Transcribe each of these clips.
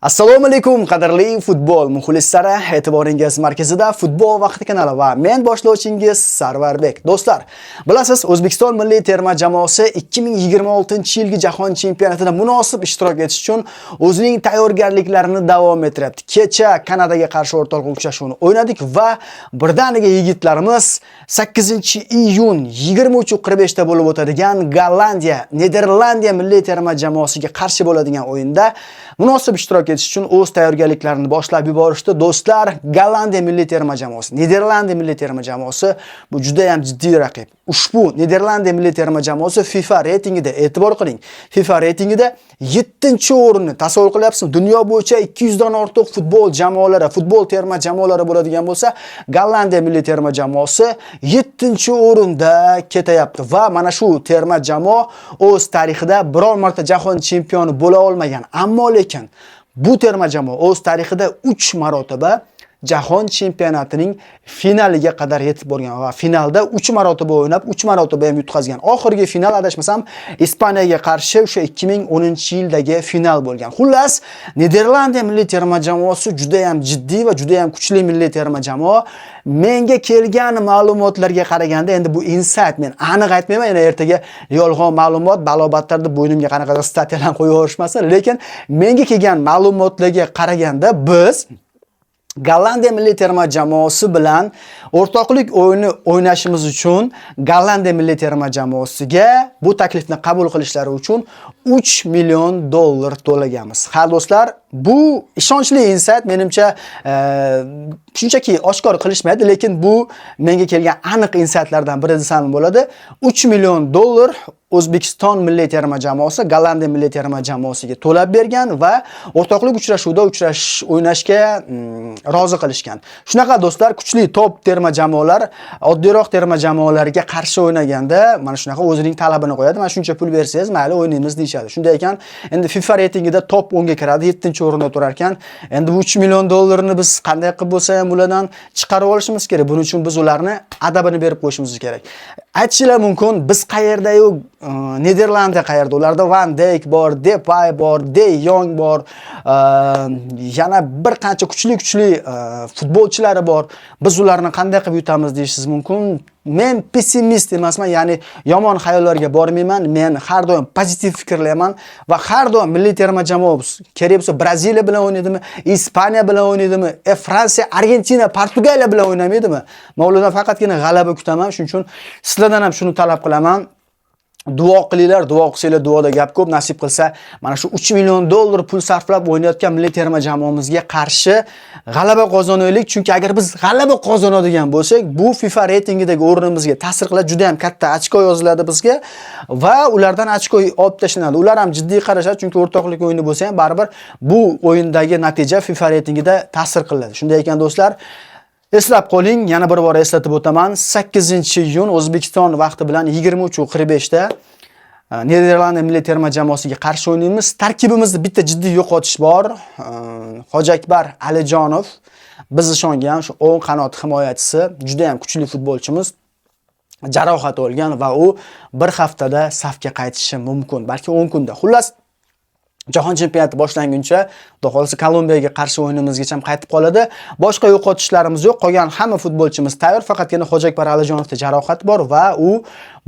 Assalomu alaykum, qadrli futbol muxlislari. E'tiboringiz markazida Futbol vaqti kanali va men boshlovchingiz Sarvarbek. Do'stlar, bilasiz, O'zbekiston milliy terma jamoasi 2026-yilgi jahon chempionatida munosib ishtirok etish uchun o'zining tayyorgarliklarini davom ettiryapti. Kecha Kanadaga qarshi o'rtoqlik uchrashuvini o'ynadik va birdaniga yigitlarimiz 8-iyun 23:45 da bo'lib o'tadigan Gollandiya, Niderlandiya milliy terma jamoasiga qarshi bo'ladigan o'yinda munosib ishtirok etish uchun o'z tayyorgarliklarini boshlab yuborishdi. Do'stlar, Gollandiya milliy terma jamoasi, Niderlandiya milliy terma jamoasi bu juda ham jiddiy raqib. Ushbu Niderlandiya milliy terma jamoasi FIFA reytingida, e'tibor qiling, FIFA reytingida 7-o'rinni tasavvur qilyapsizmi? Dunyo bo'yicha 200 dan ortiq futbol jamoalari, futbol terma jamoalari bo'ladigan bo'lsa, Gollandiya milliy terma jamoasi 7-o'rinda ketayapti va mana shu terma jamoa o'z tarixida biror marta jahon chempioni bo'la olmagan. Ammo lekin bu terma jamoa o'z tarixida 3 marotaba jahon chempionatining finaliga qadar yetib borgan va finalda 3 marotaba o'ynab, 3 marotaba ham yutqazgan. Oxirgi final, adashmasam, Ispaniyaga qarshi o'sha 2010-yildagi final bo'lgan. Xullas, Niderlandiya milliy terma jamoasi juda ham jiddiy va juda ham kuchli milliy terma jamoa. Menga kelgan ma'lumotlarga qaraganda, endi bu инсайд, men aniq aytmayman, yana ertaga yolg'on ma'lumot, balobatlar deb bo'ynimga qanaqadir статья larni qo'yib yuborishmasin, lekin menga kelgan ma'lumotlarga qaraganda biz Gollandiya milliy terma jamoasi bilan o'rtoqlik o'yini o'ynashimiz uchun Gollandiya milliy terma jamoasiga bu taklifni qabul qilishlari uchun 3 million dollar to'laganmiz. Ha, do'stlar, bu ishonchli инсайд, menimcha, shunchaki oshkor qilishmaydi, lekin bu menga kelgan aniq инсайд lardan biri desam bo'ladi. 3 million dollar O'zbekiston milliy terma jamoasi Gollandiya milliy terma jamoasiga to'lab bergan va o'rtoqlik uchrashuvida o'ynashga rozi qilishgan. Shunaqa, do'stlar, kuchli top terma jamoalar oddiyroq terma jamoalarga qarshi o'ynaganda mana shunaqa o'zining talabini qo'yadi. Mana shuncha pul bersangiz, mayli, o'ynaymiz deyishadi. Shunday ekan, endi FIFA reytingida top 10 ga kiradi, 7-o'rinda turar ekan. Endi bu 3 million dollarni biz qanday qilib bo'lsa ham ulardan chiqarib olishimiz kerak. Buning uchun biz ularni adabini berib qo'yishimiz kerak. Aytishlar mumkin, biz qayerda-yu, Niderlandiya qayerda? Ularda Van Dijk bor, Depay bor, De Jong bor, yana bir qancha kuchli-kuchli futbolchilari bor. Biz ularni qanday qilib yutamiz deyishingiz mumkin. Men pessimist emasman, ya'ni yomon xayollarga bormayman. Men har doim pozitiv fikrlayman va har doim milliy terma jamoa kerak bo'lsa Braziliya bilan o'ynaydimi, Ispaniya bilan o'ynaydimi, Fransiya, Argentina, Portugaliya bilan o'ynamaydimi? Men ulardan faqatgina g'alaba kutaman. Shuning uchun sizlardan ham shuni talab qilaman. Duo qilinglar, duo qilsanglar, duoda gap ko'p. Nasib qilsa, mana shu 3 million dollar pul sarflab o'ynayotgan milliy terma jamoamizga qarshi g'alaba qozonaylik. Chunki agar biz g'alaba qozonadigan bo'lsak, bu FIFA reytingidagi o'rnimizga ta'sir qiladi, juda ham katta ochko yoziladi bizga va ulardan ochko olib tashlanadi. Ular ham jiddiy qarashadi, chunki o'rtoqlik o'yini bo'lsa ham baribir bu o'yindagi natija FIFA reytingida ta'sir qiladi. Shunday ekan, do'stlar, eslab qoling, yana bir bor eslatib o'taman. 8-iyun O'zbekiston vaqti bilan 23:45 da Niderlandiya milliy terma jamoasiga qarshi o'ynaymiz. Tarkibimizda bitta jiddiy yo'qotish bor. Hoji Akbar Alijonov, biz ishongan shu o'ng qanot himoyachisi, juda ham kuchli futbolchimiz jarohat olgan va u bir haftada safga qaytishi mumkin, balki 10 kunda. Xullas, jahon chempionati boshlanguncha, xudo xohlasa, Kolumbiyaga qarshi o'yinimizgacha ham qaytib qoladi. Boshqa yo'qotishlarimiz yo'q. Qolgan hamma futbolchimiz tayyor. Faqatgina Hoji Akbar Alijonovda jarohat bor va u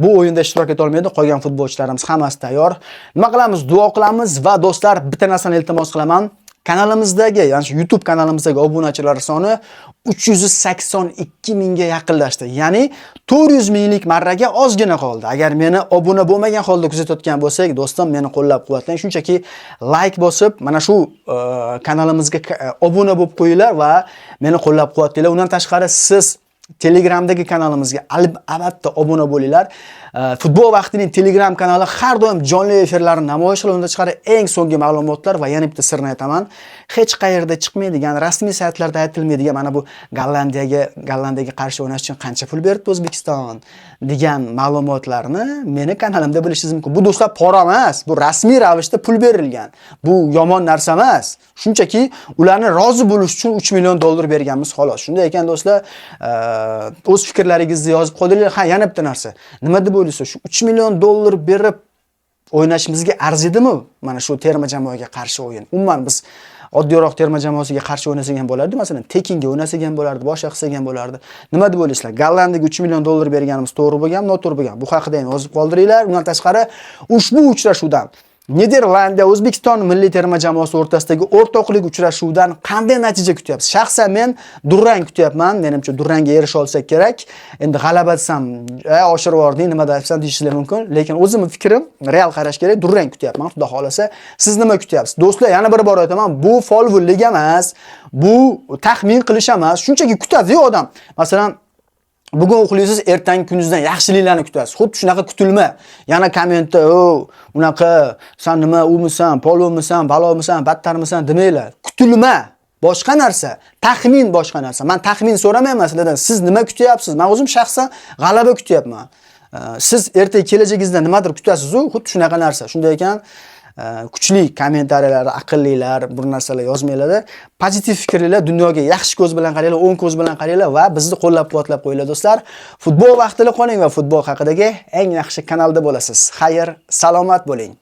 bu o'yinda ishtirok eta olmaydi. Qolgan futbolchilarimiz hammasi tayyor. Nima qilamiz? Duo qilamiz va, do'stlar, bitta narsani iltimos qilaman. Kanalimizdagi, ya'ni shu YouTube kanalimizdagi obunachilar soni 382 mingga yaqinlashdi. Ya'ni 400 minglik marraga ozgina qoldi. Agar meni obuna bo'lmagan holda kuzatayotgan bo'lsak, do'stim, meni qo'llab-quvvatlang. Shunchaki like bosib, mana shu kanalimizga obuna bo'lib qo'yinglar va meni qo'llab-quvvatlanglar. Undan tashqari siz Telegramdagi kanalimizga albatta obuna bo'linglar. Futbol vaqtining Telegram kanali har doim jonli efirlarni namoyish qiladi. Undan tashqari eng so'nggi ma'lumotlar va yana bitta sirni aytaman. Hech qayerda chiqmaydigan, rasmiy saytlarda aytilmaydigan mana bu Gollandiyaga qarshi o'ynash uchun qancha pul berdi O'zbekiston degan ma'lumotlarni meni kanalimda bilishingiz mumkin. Bu, do'stlar, pora emas, bu rasmiy ravishda pul berilgan. Bu yomon narsa emas. Shunchaki ularni rozi bo'lish uchun 3 million dollar berganmiz xolos. Shunday ekan, do'stlar, o'z fikrlaringizni yozib qoldiringlar. Ha, yana bitta narsa. Nima deb o'ylaysiz? Shu 3 million dollar berib o'ynashimizga arzidimi mana shu terma jamoaga qarshi o'yin? Umuman biz Oddiyroq terma jamoasiga qarshi o'ynasak ham bo'lardi, masalan, tekinga o'ynasak ham bo'lardi, boshqa qilsak ham bo'lardi. Nima deb o'ylaysizlar? Gollandiyaga 3 million dollar berganimiz to'g'ri bo'lganmi, noto'g'ri bo'lgan? Bu haqida ham yozib qoldiringlar. Undan tashqari, ushbu uchrashuvdan, Niderlandiya O'zbekiston milliy terma jamoasi o'rtasidagi o'rtoqlik uchrashuvidan qanday natija kutyapsiz? Shaxsan men durang kutyapman. Menimcha, durangga erisha olsak kerak. Endi g'alaba desam, oshirib yubording, nima deyapsan deyishingiz mumkin, lekin o'zimni fikrim, real qarash kerak, durang kutyapman, Xudo xolasa. Siz nima kutyapsiz? Do'stlar, yana bir bor aytaman, bu folvullik emas, bu taxmin qilish emas, shunchaki kutadi-yu odam. Masalan, bugun uxlaysiz, ertangi kuningizdan yaxshiliklarni kutasiz. Xuddi shunaqa kutilma. Yana kommentda, "O, unaqa san nima, umisan, polvonmisan, balomisan, battarmisan" demanglar. Kutilma boshqa narsa, taxmin boshqa narsa. Men taxmin so'ramayman sizlardan. Siz nima kutyapsiz? Men o'zim shaxsan g'alaba kutyapman. Siz ertaga kelajagingizda nimadir kutasiz-u, xuddi shunaqa narsa. Shunday ekan, kuchli kommentariyalar, aqllilar, bir narsalar yozmanglar. Pozitiv fikrlilar, dunyoga yaxshi ko'z bilan qaranglar, o'ng ko'z bilan qaranglar va bizni qo'llab-quvvatlab qo'yinglar, do'stlar. Futbol vaqtida qoling va futbol haqidagi eng yaxshi kanalda bo'lasiz. Xayr, salomat bo'ling.